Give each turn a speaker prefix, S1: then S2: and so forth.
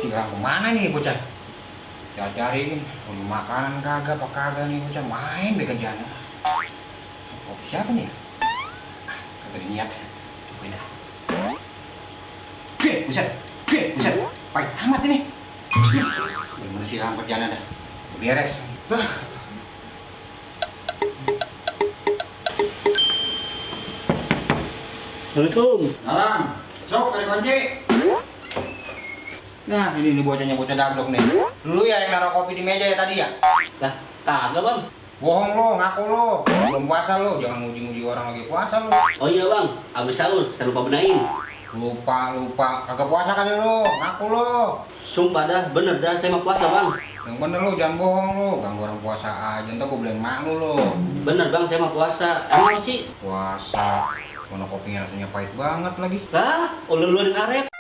S1: Silang kemana nih bocah? Cari-cariin, udah makanan kagak, apa kagak nih bocah, main deh kerjaannya. Kopi siapa nih ya? Kagak diniat. Cobain dah. Buset, buset, pahit amat ini. Bener-bener silang kerjaannya dah. Beres.
S2: Assalamualaikum.
S1: Salam. Sok, ada kunci. Nah, ini bocahnya bocah daglok nih. Lu ya yang naruh kopi di meja ya tadi ya?
S2: Lah, kagak bang.
S1: Bohong lo, ngaku lo. Belum puasa lo, jangan muji-muji orang lagi puasa lo.
S2: Oh iya bang, abis sahur, saya lupa benahin.
S1: Lupa. Kagak puasa kali lo, ngaku lo.
S2: Sumpah dah, bener dah, saya mau puasa bang.
S1: Yang bener lo, jangan bohong lo. Ganggu orang puasa aja, ntar gue beliin malu lo.
S2: Bener bang, saya mau puasa. Emang sih?
S1: Puasa, mana kopinya rasanya pahit banget lagi.
S2: Lah, ulur-ulurin karet.